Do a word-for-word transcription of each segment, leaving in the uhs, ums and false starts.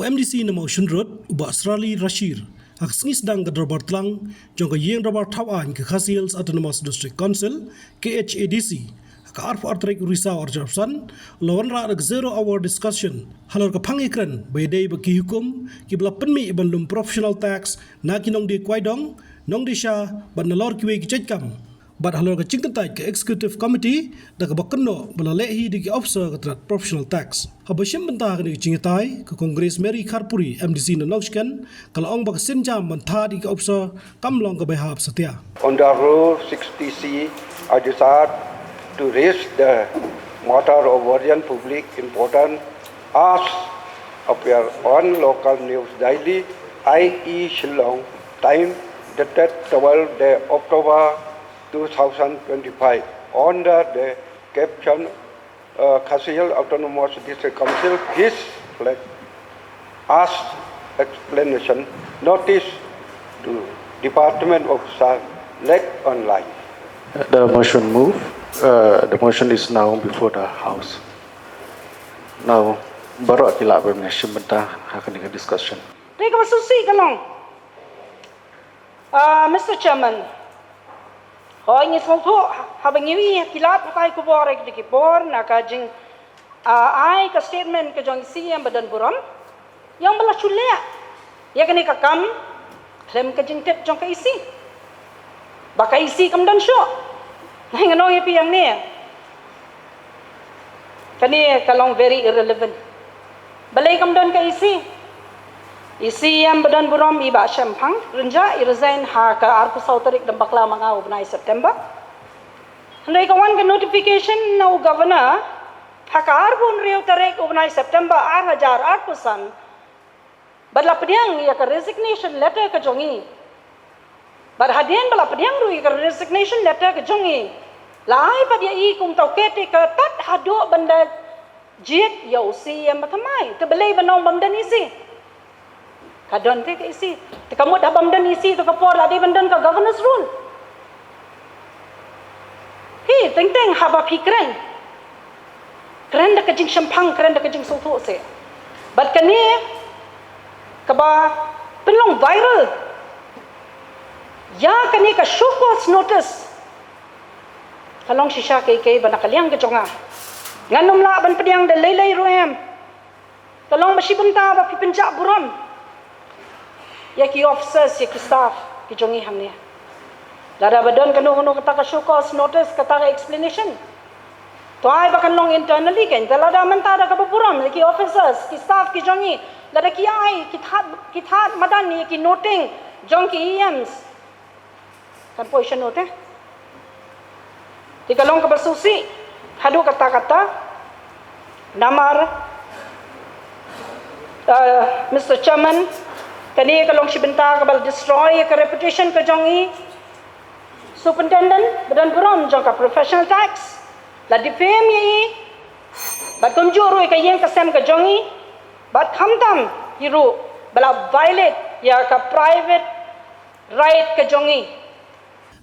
U MDC na Mawshynrut, u Bah Srali Rashir, ha ka sngi sdang ka dorbar tlang jong ka Ïing Dorbar Thaw Aiñ ka Khasi Hills Autonomous District Council, KHADC, ha ka arphew ar tarik u Risaw arhajar arphew san, u la wanrah da ka zero hour discussion halor ka phang ïakren ba ïadei bad ki hukum kiba la pynmih ban lum professional tax na ki nongdie kwai dong, nongdie sha bad nalor kiwei ki jait kam. Bad halor ka jingkyntait ka Executive Committee da kaba kynnoh ba la leh hi da ki officer ka tnat professional tax. Haba shim bynta ha kane ka jingïatai, ka Congress Mary Kharpuri, MDC na Nongshken, ka la ong ba ka sienjam ban thad ïa ki officer kam long kaba ïahap satia. Under Rule sixty C, I desire to raise the matter of urgent public importance as appear on local news daily, I E Shillong Times, dated twelfth day October two thousand twenty-five, under the caption, uh, Khasi Hills Autonomous District Council, please flag as explanation notice to department officer, left online. The motion move. Uh, the motion is now before the House. Now, baroh ki lah ban shim bynta ha kane ka discussion. Te kaba sngewsih ka long, ah, Mister Chairman, hooid ngi sngewthuh haba ngi ïohi ki lad pathai khubor ha ki por na ka jing, ah, ai ka statement ka jong i CEM ba don burom, ïa ba la shu leh ïa kane ka kam khlem ka jingtip jong ka EC. Ba ka EC kam don shuh. Nai nga ong ïa phi hangne, kane ka long very irrelevant. Balei kam don ka EC? I CEM ba don burom, i Bah Shemphang Rynjah, i resign ha ka arphew saw tarik, dang bakla ma nga, u bnai September. Hynrei ka wan ka notification na u Governor ha ka arphew hynriew tarik u bnai September arhajar arphew san. Bad la pdiang ïa ka resignation letter ka jong i. Bad hadien ba la pdiang ruh ïa ka resignation letter ka jong i, la ai pat ïa i kum uta u caretaker tad haduh ban da jied ïa u CEM ba thymmai. Te balei ban ong bym don EC? Ka don te ka EC. Te ka mut haba ym don EC te ka por la dei ban don ka Governor's Rule. Phi teng teng haba phi kren, kren da ka jingshemphang, kren da ka jingsngewthuh seh. Bad kane kaba pynlong viral ïa kane ka show cause notice, ka long shisha kaei kaei ba na ka liang ka jong nga ngan ym lah ban pdiang da lei lei ruh em. Ka long ba shi bynta ba phi pynjah burom ïa ki officers, ïa ki staff ki jong i hangne. Lada ba don kano kano kata ka show cause notice, kata ka explanation, to ai ba kan long internally kan. Te lada mynta da kaba burom ïa ki officers, ki staff ki jong i, lada ki ai, ki thad, ki thad madan ïa ki noting jong ki EMs, kan poi shano te? Te ka long kaba sngewsih haduh katta katta. Namar, eh, Mister Chairman, kane ka long shi bynta kaba la destroy ïa ka reputation ka jong i Superintendent ba don burom jong ka professional tax. La defame ïa i bad kumjuh ruh ïa ka ïing ka sem ka jong i, bad khamtam hi ruh ba la violate ïa ka private right ka jong i.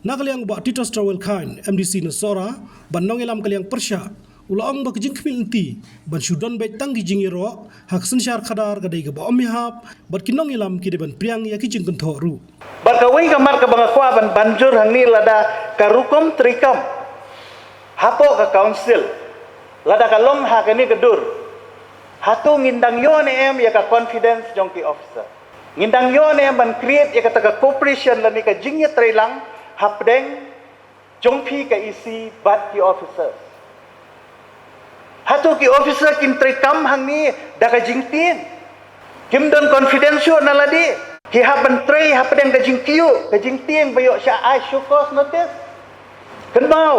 Na ka liang u Bah Titus Trawel Chyne, MDC na Sohra, bad nongïalam ka liang pyrshah, u la ong ba ka jingkhmih lynti ban shu don beit tang ki jingïaroh ha ka synshar khadar ka dei kaba ym ïahap, bad ki nongïalam ki dei ban pdiang ïa ki jingkynthoh ruh. Bad kawei ka mat kaba nga kwah ban banjur hangne, lada ka rukom treikam hapoh ka council, lada ka long ha kane ka dur, hato ngin dang ïoh ne em ïa ka confidence jong ki officer? Ngin dang ïoh ne em ban create ïa kata ka cooperation lane ka jingïatreilang hapdeng jong phi ka EC bad ki officers? Hato ki officer kin treikam hangne da ka jingtieng? Kim don confidence shuh na lade. Ki hap ban trei hapdeng ka jingkyiuh, ka jingtieng ba ïoh shah ai show cause notice. Kynmaw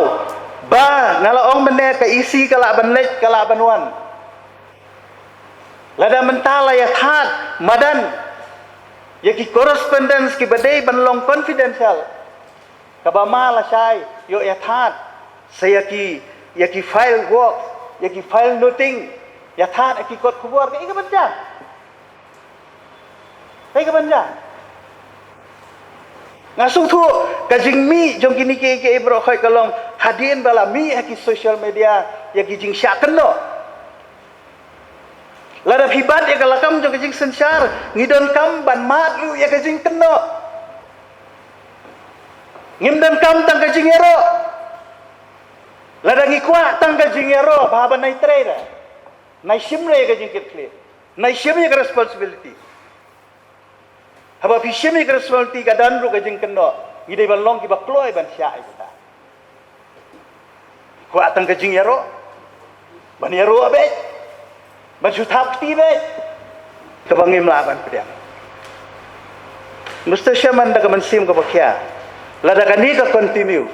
ba nga la ong mynne, ka EC ka lah ban leit, ka lah ban wan. Lada mynta la ïathad madan ïa ki correspondence kiba dei ban long confidential, kaba ma lashai ïoh ïathad sa ïa ki, ïa ki file work, ïa ki file noting, ïathad ha ki kot khubor, kaei kaban jia? Kaei kaban jia? Nga sngewthuh ka jingmih jong kine kiei kiei baroh khoit ka long hadien ba la mih ha ki social media ïa ki jingshah kynnoh. Lada phi bat ïa ka lakam jong ka jingsynshar, ngi donkam ban mad ruh ïa ka jingkynnoh. Ngim donkam tang ka jingïaroh. Lada ngi kwah tang ka jingïaroh, bha ban nai trei da. Nai shim re ïa ka jingkitkhlieh. Nai shim ïa ka responsibility. Haba phi shim ïa ka responsibility ka don ruh ka jingkynnoh. Ngi dei ban long kiba kloi ban shah ïa kata. Kwah tang ka jingïaroh. Ban ïaroh beit. Ban shu thap kti beit. Kaba ngim lah ban pdiang. Mister Chairman, da ka mynsiem kaba khia, lada kane ka continue,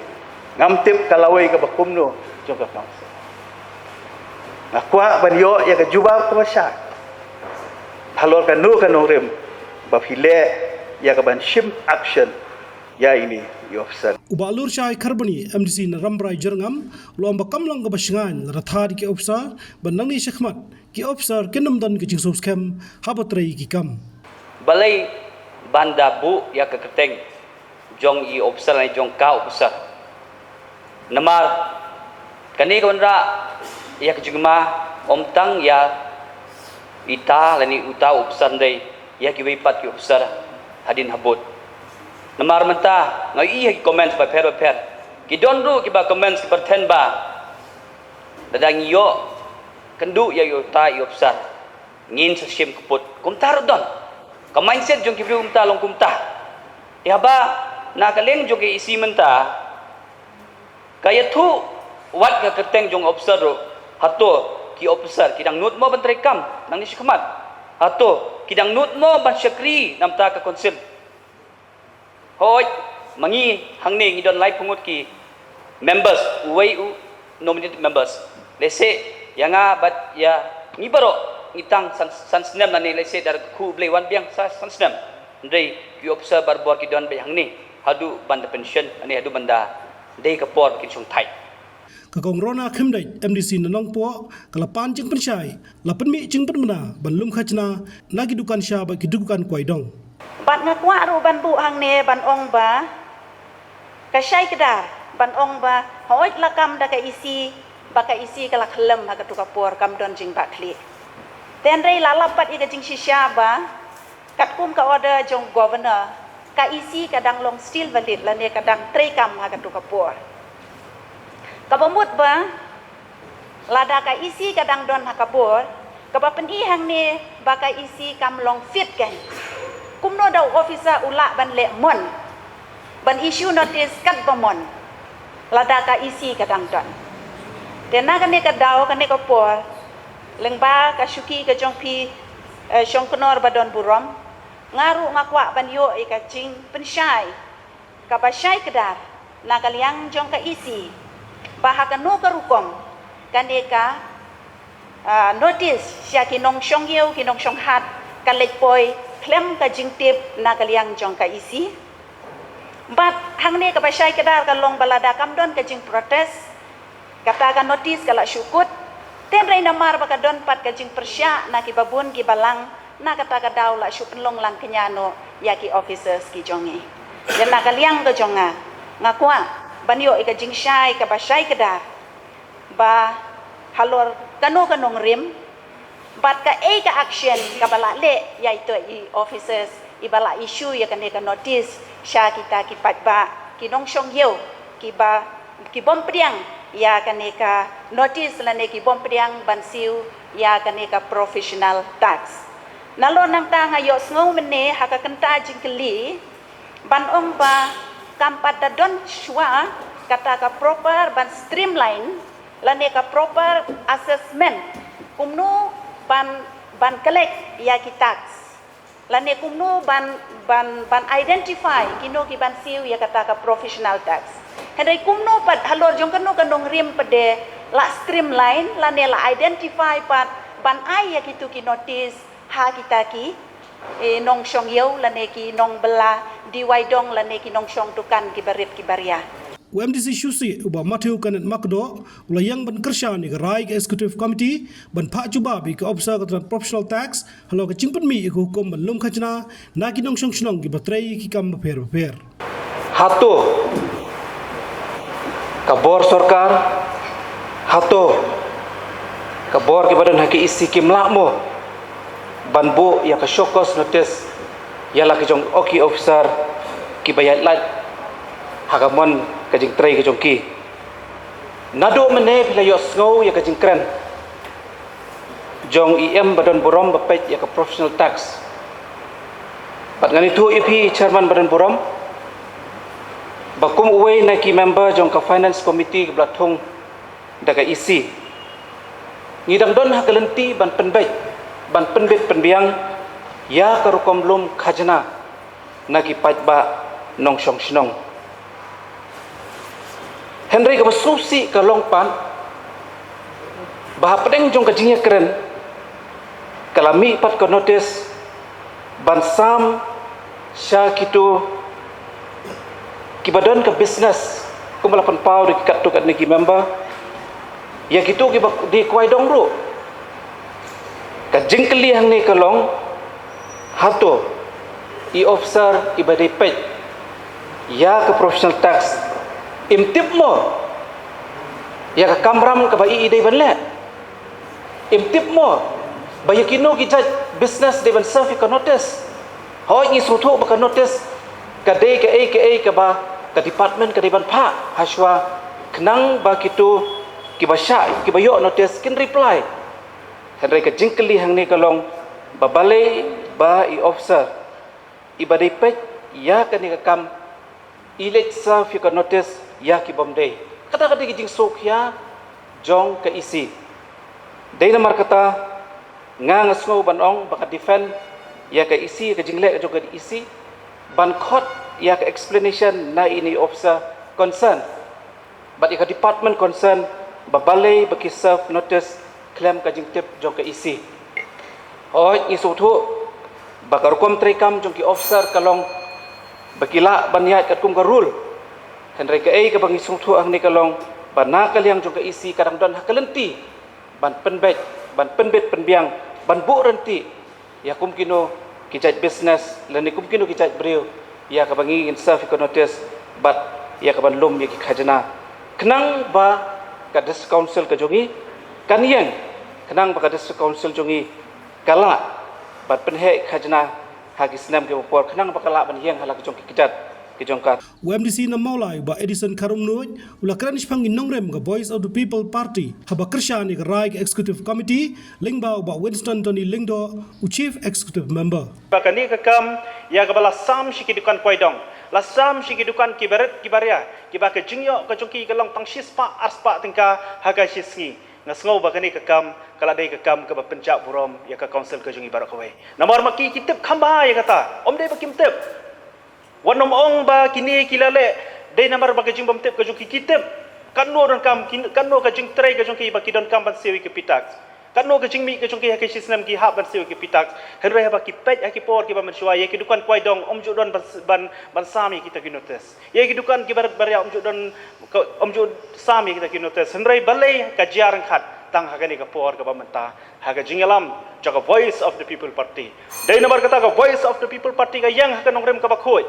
ngam tip ka lawei kaba kumno jong ka council. Nga kwah ban ïoh ïa ka jubab kaba shai halor kano ka nongrim ba phi leh ïa ka ban shim action ïa ine i officer. U Bah Lurshai Kharbani, M D C na Rambrai Jyrngam, u la ong ba kam long kaba shngaiñ lada thad ïa ki officer ba nangne shakhmat ki officer kin ym don ka jingsngewskhem haba trei ki kam. Balei ban da buh ïa ka kyrteng jong i officer ne jong ka officer? Namar kane ka wanrah ïa ka jingma, ym tang ïa ita lane uta u officer, hynrei ïa kiwei pat ki officer hadien habud. Namar mynta nga ïohi ha ki comments bapher bapher, ki don ruh kiba comments ki pyrthen ba lada ngi ïoh kynduh ïa uta i officer, ngin sa shim kput. Kumta ruh don. Ka mindset jong ki briew mynta long kumta. Te haba na ka liang jong ka E C mynta ka ïathuh wat ka kyrteng jong officer ruh, hato ki officer ki dang nud mo ban trei kam nangne shakhmat? Hato ki dang nud mo ban shakri na bynta ka council? Hooid, ma ngi hangne ngi don laiphew ngut ki members, uwei u nominated members. Lehse ïa nga bad ïa ngi baroh ngi tang san, san snem lane lehse da khublei wan biang sa san snem. Hynrei ki officer barabor ki don beit hangne haduh ban da pension lane haduh ban da dei ka por ba kin shong thait. Ka Kong Rona Khymdeit, M D C na Nongpoh, ka la pan jingpynshai, la pynmih jingpynbna ban lum khajna na ki dukan sha bad ki dukan kwai dong. Bad nga kwah ruh ban buh hangne ban ong ba ka shai kdar, ban ong ba hooid la kam da ka E C, ba ka E C ka la khyllem ha katu ka por, kam don jingbakla. Te hynrei la lap pat ïa ka jingshisha ba katkum ka order jong governor, ka E C ka dang long still valid lane ka dang trei kam ha katu ka por. Kaba mut ba lada ka E C ka dang don ha ka bor, kaba pyni hangne ba ka E C kam long fit kein, kumno da u officer u lah ban leh mon, ban issue notice katba mon lada ka E C ka dang don? Te na kane ka daw, kane ka por, lyngba ka shuki ka jong phi, eh, Shongknor ba don burom, nga ruh nga kwah ban ïoh ïa ka jingpynshai kaba shai kdar na ka liang jong ka E C ba ha kano ka rukom kane ka, ah, notice sha ki nongshong ïew, ki nongshong hat ka leit poi khlem ka jingtip na ka liang jong ka E C. Bad hangne kaba shai kdar ka long ba lada kam don ka jingprotest, kata ka notice ka la shu kut. Te hynrei namar ba ka don pat ka jingpyrshah na ki babun ki balang, na kata ka daw la shu pynlong lang kñia noh ïa ki officers ki jong ngi. Te na ka liang ka jong nga, nga kwah ban ïoh ïa ka jingshai kaba shai kdar ba halor kano ka nongrim bad kaei ka action kaba la leh ïa ito i officers iba la issue ïa kane ka notice sha kita ki paidbah, ki nongshong ïew, kiba, ki bym pdiang ïa kane ka notice lane ki bym pdiang ban siew ïa kane ka professional tax. Nalor nangta nga ïohsngew mynne ha ka kynta jingkylli ban ong ba kam pat da don shuwa kata ka proper ban streamline lane ka proper assessment kumno ban, ban collect ïa ki tax, lane kumno ban, ban, ban identify kino ki ban siew ïa kata ka professional tax. Hynrei kumno pat halor jong kano ka nongrim pat de la streamline lane la identify pat ban ai ïa kitu ki notice ha kita ki, eh, nongshong ïew lane ki nongbylla dewai dong lane ki nongshong dukan kiba rit kiba ria. U M D C shuh shuh u Bah Matthew Kenneth Makdoh u la ïeng ban kyrshan ïa ka rai ka Executive Committee ban phah jubab ïa ka officer ka tnat professional tax halor ka jingpynmih ïa ka hukum ban lum khajna na ki nongshong shnong kiba trei ïa ki kam bapher bapher. Hato ka bor sorkar, hato ka bor kiba don ha ka E C kim lah mo ban buh ïa ka show cause notice ïa la ki jong u ki officer kiba ïaid lait ha ka mon ka jingtrei ka jong ki. Naduh mynne phi la ïohsngew ïa ka jingkren jong i em ba don burom ba peit ïa ka professional tax. Bad ngan ïathuh ïa phi i chairman ba don burom ba kum uwei na ki member jong ka finance committee kaba la thung da ka E C, ngi dang don ha ka lynti ban pynbeit, ban pynbeit pynbiang ïa ka rukom lum khajna na ki paidbah nongshong shnong. Hynrei kaba sngewsih ka long pat ba hapdeng jong ka jingïakren ka la mih pat ka notice ban sam sha kito kiba don ka business kumba la pynpaw da ki katto katne ki member, ïa kito kiba dei kwai dong ruh. Ka jingkylli hangne ka long, hato i officer iba dei peit ïa ka professional tax im tip mo ïa ka kamram kaba i i dei ban leh? Im tip mo ba ïa kino ki jait business dei ban serve ïa ka notice? Hooid, ngi sngewthuh ba ka notice ka dei kaei kaei kaba ka department ka dei ban phah hashwa khnang ba kito kiba shah, kiba ïoh notice kin reply. Hynrei ka jingkylli hangne ka long ba balei ba i officer iba dei peit ïa kane ka kam i leit serve ïa ka notice ïa ki bym dei. Kata ka dei ka jingsngewkhia jong ka E C. Dei namar kata nga, nga sngew ban ong ba ka defend ïa ka E C, ka jingleh jong ka E C ban khot ïa ka explanation na ine i officer concern bad ïa ka department concern ba balei ba ki serve notice khlem ka jingtip jong ka E C. Hooid, ngi sngewthuh ba ka rukom treikam jong ki officer ka long ba ki lah ban ïaid katkum ka rule. Hynrei kaei kaba ngi sngewthuh hangne ka long ba na ka liang jong ka E C ka dang don ha ka lynti ban pynbeit, ban pynbeit pynbiang, ban buh rynti ïa kum kino ki jait business lane kum kino ki jait briew ïa kaba ngi ngin serve ïa ka notice bad ïa kaban lum ïa ki khajna, khnang ba ka District Council ka jong ngi kan ïeng, khnang ba ka District Council jong ngi ka lah ban pynheh khajna ha ki snem kiba por, khnang ba ka lah ban ïeng ha la ki jong ki kjat ki jong ka. U M D C na Mawlai, Bah Edison Kharumnuid, u la kren shaphang ki nongrim ka Voice of the People Party haba kyrshan ïa ka rai ka Executive Committee lyngba u Bah Winston Tony Lyngdoh, u Chief Executive Member. Ba kane ka kam ïa kaba la sam sha ki dukan kwai dong, la sam sha ki dukan kiba rit kiba ria, kiba ka jingïoh ka jong ki ka long tang shispah arspah tyngka ha ka shi sngi. Nga sngew ba kane ka kam ka la dei ka kam kaba pynjah burom ïa ka council ka jong ngi baroh kawei. Namar ma ki ki tip kham bha ïa kata, ym dei ba kim tip. Wat nym ong ba kine ki la leh dei namar ba ka jingbymtip ka jong ki, ki tip. Katno donkam, ki, katno ka jingtrei ka jong ki ba ki donkam ban siew ïa ka pay tax. Katno ka jingmih ka jong ki ha ka shi snem ki hap ban siew ïa ka pay tax. Hynrei haba ki peit ha ki por kiba mynshuwa ïa ki dukan kwai dong ym ju don ban, ban, ban sam ïa kita ki notice. Ïa ki dukan kiba rit ba ria ym ju don, ka, ym ju sam ïa kita ki notice. Hynrei balei ka jia ryngkat tang ha kane ka por kaba mynta ha ka jingïalam jong ka Voice of the People Party. Dei namar kata ka Voice of the People Party ka ïeng ha ka nongrim kaba khuid.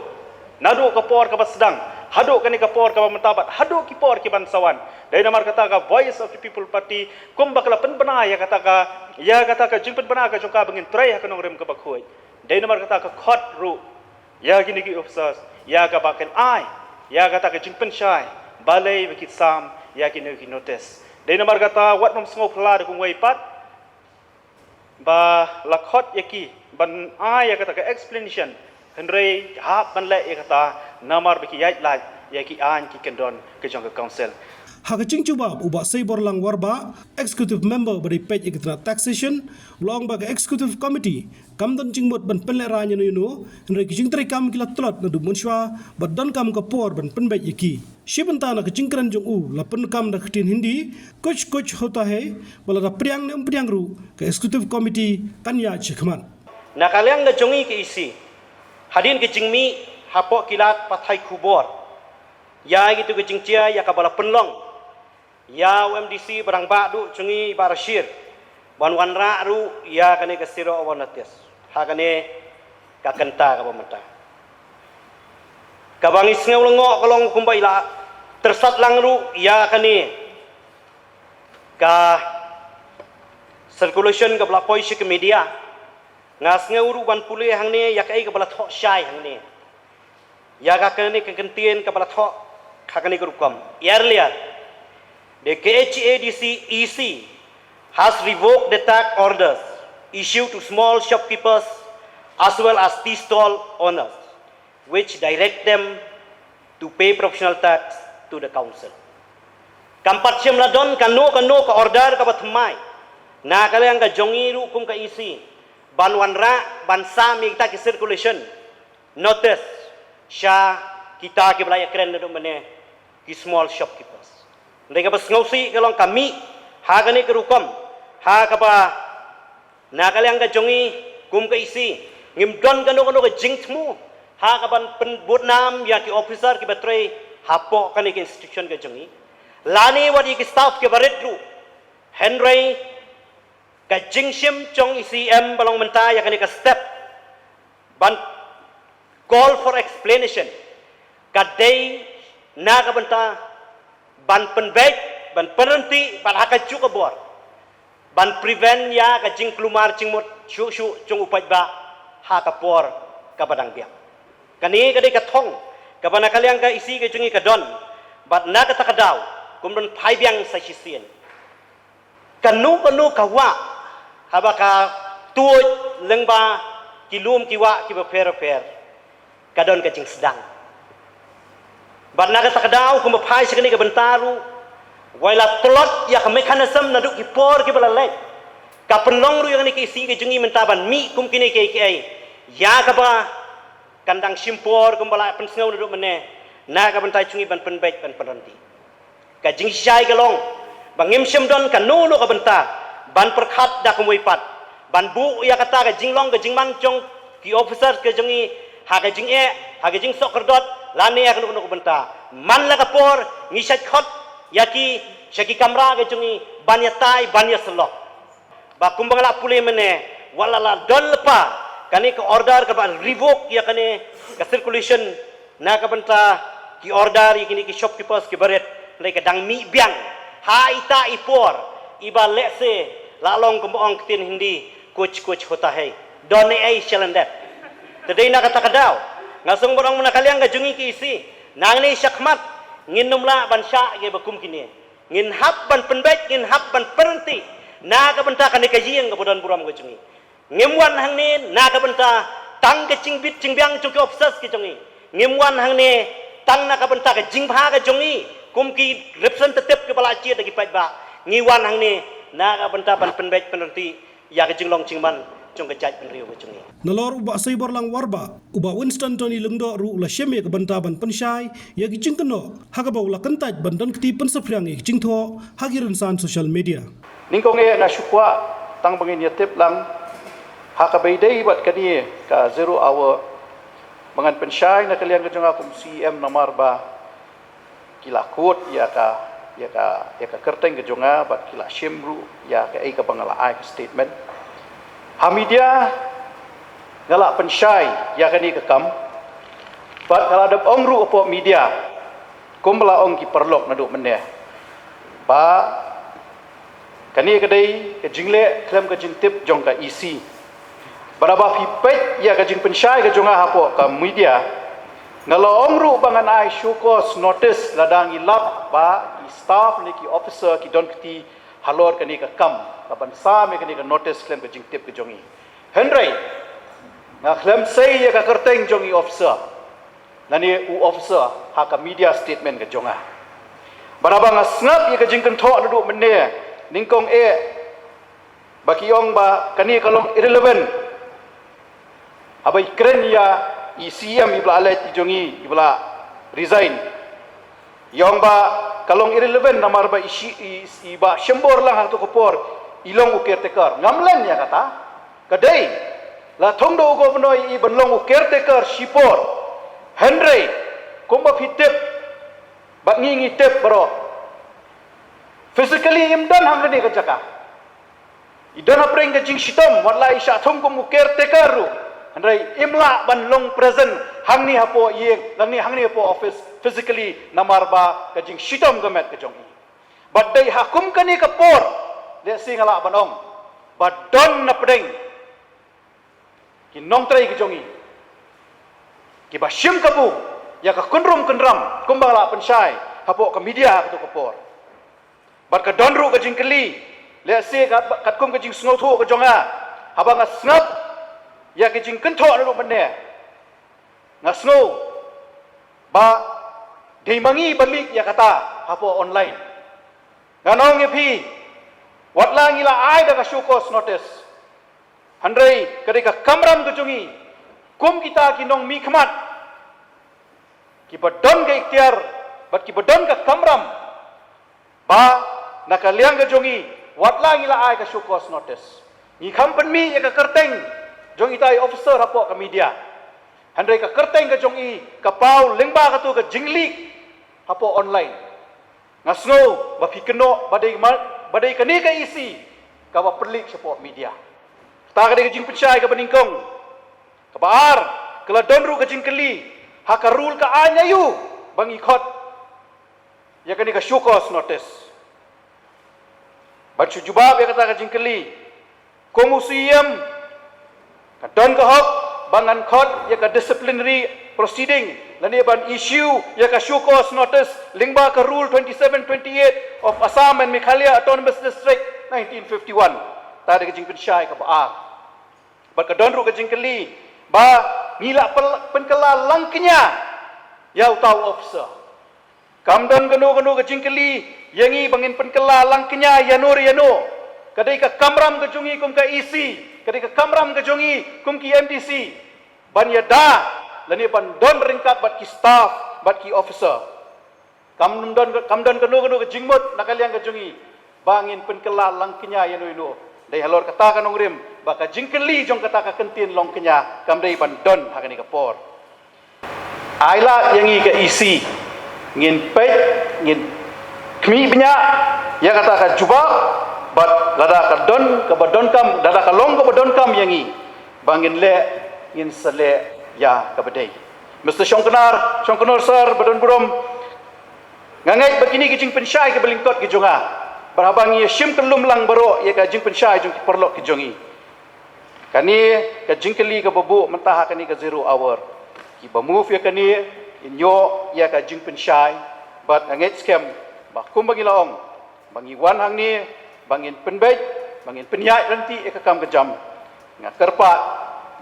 Naduh ka por kaba sdang haduh kane ka por kaba mynta bad haduh ki por kiban sa wan. Dei namar kata ka Voice of the People Party kumba ka la pynbna ïa kata ka, ïa kata ka jingpynbna ka jong ka ba ngin trei ha ka nongrim kaba khuid. Dei namar kata ka khot ruh ïa kine ki officers ïa kaba kin ai ïa kata ka jingpynshai balei ba ki sam ïa kine ki notice. Dei namar kata wat nym sngew phylla da kumwei pat ba la khot ïa ki ban ai ïa kata ka explanation, hynrei hap ban leh ïa kata namar ba ki ïaid lait ïa ki aiñ ki kyndon ka jong ka council. Ha ka jingjubab, u Bah Seiborlang Warbah, Executive Member ba dei peit ïa ka tnat Taxation, u la ong ba ka Executive Committee kam don jingmut ban pynlehraiñ ïano ïano, hynrei ki jingtreikam ki la tlot naduh mynshuwa bad donkam ka por ban pynbeit ïa ki. Shi bynta na ka jingkren jong u la pyndonkam da ka ktien Hindi, "Kuch kuch hota hai," ba lada pdiang ne ym pdiang ruh ka Executive Committee kan ïaid shakhmat. Na ka liang ka jong ngi ka E C, hadien ka jingmih hapoh ki lad pathai khubor ïa kito ki jingjia ïa kaba la pynlong ïa u M D C ba rangbah duh jong ngi Bah Rashid ban wanrah ruh ïa kane ka zero hour notice ha kane ka kynta kaba mynta. Kaba ngi sngew lyngngoh ka long kumba i la tyrsad lang ruh ïa kane ka circulation kaba la poi sha ka media Nga sngew ruh ban pule hangne ïa kaei kaba la thoh shai hangne. Ïa ka kane ka kyntien kaba la thoh ha kane ka rukom. Earlier, the K H A D C E C has revoked the tax orders issued to small shopkeepers as well as tea stall owners, which direct them to pay proportional tax to the council. Kam pat shym la don kano kano ka order kaba thymmai na ka liang ka jong ngi ruh kum ka E C ban wanrah ban sam ïa kita ki circulation notice sha kita kiba la ïakren naduh mynne, ki small shopkeepers. Hynrei kaba sngewsih ka long ka mih ha kane ka rukom ha kaba na ka liang ka jong ngi kum ka E C ngim don kano kano ka jingthmu ha kaban pynbud nam ïa ki officer kiba trei hapoh kane ka institution ka jong ngi, lane wat ïa ki staff kiba rit ruh. Hynrei ka jingshim jong E C M ba long mynta ïa kane ka step ban call for explanation ka dei na ka bynta ban pynbeit, ban pynryntih, ban ha kajuh ka bor ban prevent ïa ka jingkulmar jingmut shuh shuh jong u paidbah ha ka por kaba dang biang. Kane ka dei ka thong kaba na ka liang ka E C ka jong ngi ka don, bad na kata ka daw kum don phai biang sa shisien. Kano kano ka wah haba ka tuid lyngba ki lum ki wah kiba pher pher, ka don ka jingsdang. Bad na kata ka daw kumba phai sha kane ka bynta ruh, wat la tlot ïa ka mechanism naduh ki por kiba la leit, ka pynlong ruh ïa kane ka E C ka jong ngi mynta ban mih kum kine kiei kiei, ïa kaba kan dang shim por kumba la pynsngew naduh mynne, na ka bynta jong ngi ban pynbeit ban pynryntih. Ka jingshai ka long ba ngim shym don kano kano ka bynta ban pyrkhat da kumwei pat ban buh ïa kata ka jinglong ka jingman jong ki officers ka jong ngi ha ka jingeh, ha ka jingsohkyrdot, lane ha kano kano ka bynta. Man la ka por ngi shait khot ïa ki sha ki kamra ka jong ngi ban ïatai, ban ïasyllok. Ba kumba nga la pule mynne, wat la la don lypa kane ka order kaba revoke ïa kane ka circulation na ka bynta ki order ïa kine ki shopkeepers kiba rit, hynrei ka dang mih biang ha ita i por iba lehse la long kumba ong ktien Hindi, kuch kuch hota hai, don ei ei shalyndet. Te dei na kata ka daw nga sngewbha ban ong na ka liang ka jong ngi ka E C, nangne shakhmat ngin ym lah ban shah kiba kum kine. Ngin hap ban pynbeit, ngin hap ban pynryntih na ka bynta kane ka ïing kaba don burom ka jong ngi. Ngim wan hangne na ka bynta tang ka jingbit jingbiang jong ki officers ki jong ngi. Ngim wan hangne tang na ka bynta ka jingbha ka jong ngi kum ki representative kiba la jied da ki paidbah. Ngi wan hangne na ka bynta ban pynbeit pynryntih ïa ka jinglong jingman jong ka jaitbynriew ka jong ngi. Nalor u Bah Saiborlang Warbah, u Bah Winston Tony Lyngdoh ruh u la shim ïa ka bynta ban pynshai ïa ki jingkynnoh ha kaba u la kyntait ban don kti pynsaphriang ïa ki jingthoh ha ki rynsan social media. Nyngkong eh nga shu kwah tang ba ngin ïa tip lang ha kaba ïadei bad kane ka zero hour ba ngan pynshai na ka liang ka jong nga kum C E M namar ba ki la kut ïa ka, ïa ka, ïa ka kyrteng ka jong nga bad ki la shim ruh ïa kaei kaba nga la ai ka statement ha media. Nga la pynshai ïa kane ka kam bad nga la dep ong ruh hapoh media kumba la ong ki paralok naduh mynne ba kane ka dei ka jingleh khlem ka jingtip jong ka E C. Bad haba phi peit ïa ka jingpynshai ka jong nga hapoh ka media, nga la ong ruh ba ngan ai show cause notice lada ngi lap ba ki staff ne ki officer ki don kti halor kane ka kam, ka ban sam ïa kane ka notice khlem ka jingtip ka jong ngi. Hynrei nga khlem sei ïa ka kyrteng jong i officer lane u officer ha ka media statement ka jong nga. Bad haba nga sngap ïa ka jingkynthoh naduh mynne, nyngkong eh ba ki ong ba kane ka long irrelevant. Haba i kren ïa i C E M iba la leit i jong ngi iba la resign, i ong ba ka long irrelevant namar ba i shi, i, i Bah Shemborlang ha kato ka por i long u caretaker. Ngam len ïa kata. Ka dei la thong da u governor ïa i ban long u caretaker shipor. Hynrei kumba phi tip bad ngi ngi tip baroh, physically im don hangne ka jaka. I don hapdeng ka jingshitom, wat la i shah thung kum u caretaker ruh, hynrei im lah ban long present hangne hapoh ïing lane hangne hapoh office physically namar ba ka jingshitom ka met ka jong i. Bad dei ha kum kane ka por, lehse nga lah ban ong ba don hapdeng ki nongtrei ki jong i, kiba shim kabu ïa ka kynrum kynram kumba la pynshai hapoh ka media ha kato ka por. Bad ka don ruh ka jingkylli, lehse kat, katkum ka jingsngewthuh ka jong nga, haba nga sngap ïa ka jingkynthoh na ruh mynne, nga sngew ba dei ma ngi ba leak ïa kata hapoh online. Nga ong ïa phi, wat la ngi la ai da ka show cause notice, hynrei ka dei ka kamram ka jong i kum kita ki nongmihkhmat kiba don ka iktiar bad kiba don ka kamram ba na ka liang ka jong i, wat la ngi la ai ka show cause notice, ngi kham pynmih ïa ka kyrteng jong ita i officer hapoh ka media. Hynrei ka kyrteng ka jong i ka paw lyngba kato ka jingleak hapoh online. Nga sngew ba phi kynnoh ba dei ma-, ba dei kane ka E C kaba pynleak shapoh media. Kata ka dei ka jingpynshai kaba nyngkong. Kaba ar, ka la don ruh ka jingkylli, ha ka rule ka aiñ aïu ba ngi khot ïa kane ka show cause notice. Ban shu jubab ïa kata ka jingkylli, kum u C E M, ka don ka hok ba ngan khot ïa ka disciplinary proceeding lane ban issue ïa ka show cause notice lyngba ka Rule twenty-seven twenty-eight of Assam and Meghalaya Autonomous District nineteen fifty-one. Kata ka dei ka jingpynshai kaba ar. Bad ka don ruh ka jingkylli ba ngi la pyn-, pynkylla lang kñia ïa uta u officer. Kam don kano kano ka jingkylli ïa ngi ba ngin pynkylla lang kñia ïa no re ïa no. Ka dei ka kamram ka jong i kum ka E C, ka dei ka kamram ka jong i kum ki M D C ban ïada lane ban don ryngkat bad ki staff bad ki officer. Kam don, kam don kano kano ka jingmut na ka liang ka jong i ba ngin pynkylla lang kñia ïa no ïa no. Dei halor kata ka nongrim ba ka jingkylli jong kata ka kyntien long kñia kam dei ban don ha kane ka por. Ai lad ïa ngi ka E C, ngin peit, ngin khmih bniah ïa kata ka jubab bad lada ka don kaba donkam, lada ka long kaba donkam ïa ngi ba ngin leh, ngin sa leh ïa kaba dei. Mister Shongknar, Shongknar Sir ba don burom, nga ngeit ba kine ki jingpynshai kiba lyngkot ki jong nga, bad haba ngi ïa shim kyllum lang baroh ïa ka jingpynshai jong ki paralok ki jong ngi, kane ka jingkylli kaba buh mynta ha kane ka zero hour, kiba move ïa kane, in ïoh ïa ka jingpynshai. Bad nga ngeit skhem ba kumba ngi la ong, ba ngi wan hangne ba ngin pynbeit, ba ngin pynïaid lynti ïa ka kam ka jam. Nga kyrpad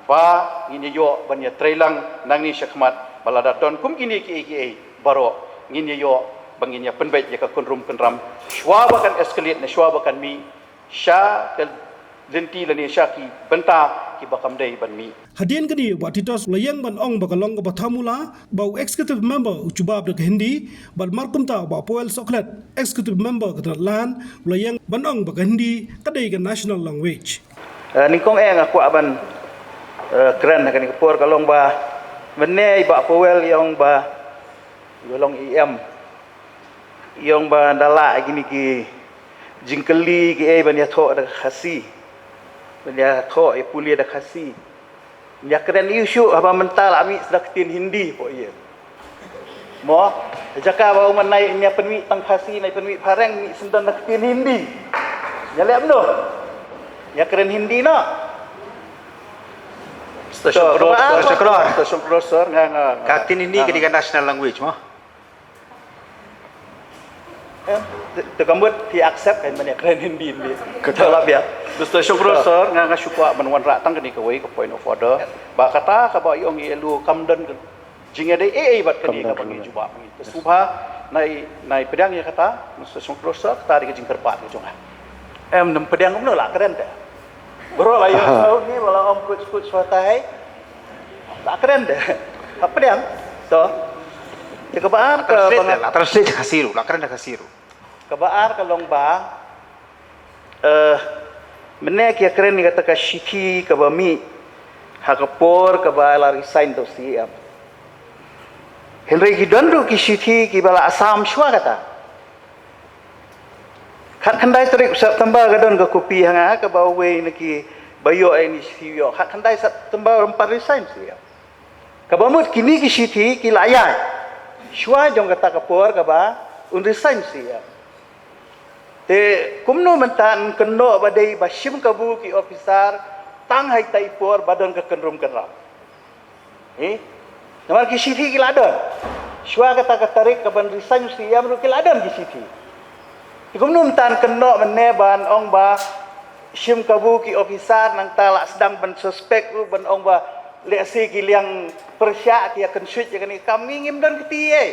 ba ngin ïa ïoh ban ïa trei lang nangne shakhmat ba lada don kum kine kiei kiei baroh ngin ïa ïoh ba ngin ïa pynbeit ïa ka kynrum kynram shuwa ba kan escalate ne shuwa ba kan mih sha ka lynti lane sha ki bynta kiba kam dei ban mih. Hadien kane, Bah Titos u la ïeng ban ong ba ka long kaba thamula ba u executive member u jubab da ka Hindi, bad markumta Bah Powell Sohkhlet, executive member ka tnat Lahn, u la ïeng ban ong ba ka Hindi ka dei ka national language. Eh, nyngkong eh nga kwah ban, eh, kren ha kane ka por ka long ba mynne i Bah Powell i ong ba i ba long E M, i ong ba nda lah kine ki jingkylli kiei ban ïathoh da ka Khasi, ban ïathoh ïa pule da ka Khasi. Ïa kren ïa u shuh haba mynta la mih sa da ka ktien Hindi hapoh ïing. Mo, jaka ba u man nai ïa pynmih tang Khasi, nai pynmih phareng, mih sendon da ka ktien Hindi. Ïa leh noh. Ïa kren Hindi noh. Mister Shongknar, Mister Shongknar, Mister Shongknar, sir, nga, nga, nga. Ka ktien Hindi ka dei ka national language mo. Em, te, te ka mut phi accept kan ban ïa kren Hindi, Hindi. Ka la biang. Mister Shongknar, sir, nga, nga shu kwah ban wanrah tang kane kawei ka point of order. Ba kata kaba i ong i Elu kam don ka jingïadei ei ei bad kane kaba ngi jubab ngi. Te sngewbha nai, nai pdiang ïa kata, Mister Shongknar, sir, kata dei ka jingkyrpad ka jong nga. Em, nym pdiang kumno la kren te. Bro la ïoh snow ni, la ong kuch kuch hotai. La kren te. Ha pdiang. To. Te kaba ar ka translate, la translate Khasi ruh, la kren Khasi ruh. Kaba ar ka long ba, eh, mynne ki ïa kren ïa kata ka shithi kaba mih ha ka por kaba la resign da u C E M. Hynrei ki don ruh ki shithi kiba la Assam shuwa kata. Khatkhyndai tarik September ka don ka kopi ha nga kaba uwei na kiba ïoh ïa kine ki shithi u ïoh. Khatkhyndai September um pat resign C E M. Kaba mut kine ki shithi ki la ïaid shuwa jong kata ka por kaba un resign C E M. Te kumno mynta yn kynnoh ba dei ba shim kabu ki officer Tang ha ita i por ba don ka kynrum kynram. Eh? Namar ki shithi ki la don. Shuwa kata ka tarik ka ban resign u C M ruh ki la don ki shithi. Te kumno mynta kynnoh mynne ban ong ba shim kabu ki officer, nangta la sdang ban suspect ruh ban ong ba lehse ki liang pyrshah ki ïa kynshuit ïa kane ka kam, ngi ngim don kti ei.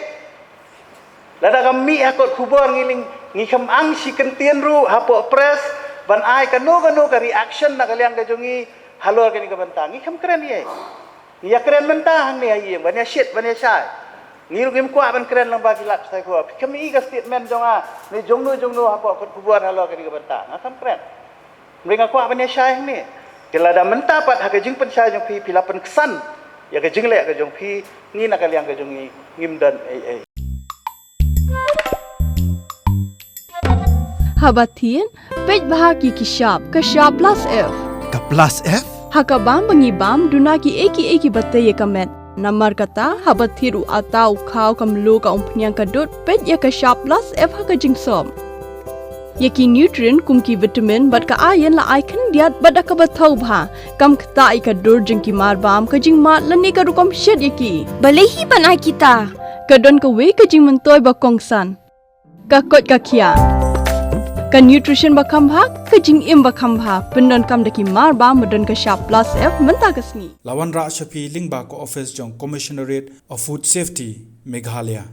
Lada kam mih ha kot khubor ngi ling, ngi kham ang shi kyntien ruh hapoh press ban ai kano kano ka reaction na ka liang ka jong ngi halor kane ka bynta, ngi kham kren ei. Ngi ïa kren mynta hangne ha ïing ban ïa shit ban ïa shai. Ngi ruh ngim kwah ban kren lang ba ki lad psycho. Phi kham i ka statement jong nga ne jongno jongno hapoh kot khubor halor kane ka bynta, nga kham kren. Mring nga kwah ban ïa shai hangne. Te lada mynta pat ha ka jingpynshai jong phi, phi la pynksan ïa ka jingleh ka jong phi, ngi na ka liang ka jong ngi ngim don ei ei. Haba thied, peit bha ki ki shap, ka shap plus F. Ka plus F? Ha ka bam ba ngi bam, duna ki ei ki ei ki ba tei ïa ka met. Namar kata, haba thied u atta u khaw ka mluh ka umphniang ka dud, peit ïa ka shap plus F ha ka jingsop. Ïa ki nutrient kum ki vitamin bad ka iron la ai khyndiat bad da kaba thaw bha. Kam ktah ïa ka dur jong ki marbam, ka jingmad lane ka rukom shet ïa ki. Balei hi ban ai kita? Ka don kawei ka jingmyntoi ba kongsan. Ka koit ka khiah. Ka nutrition ba kham bha, ka jingim ba kham bha. Pyndonkam da ki marbam ba don ka shap plus F mynta ka sngi. La wanrah sha phi lyngba ka office jong Commissionerate of Food Safety, Meghalaya.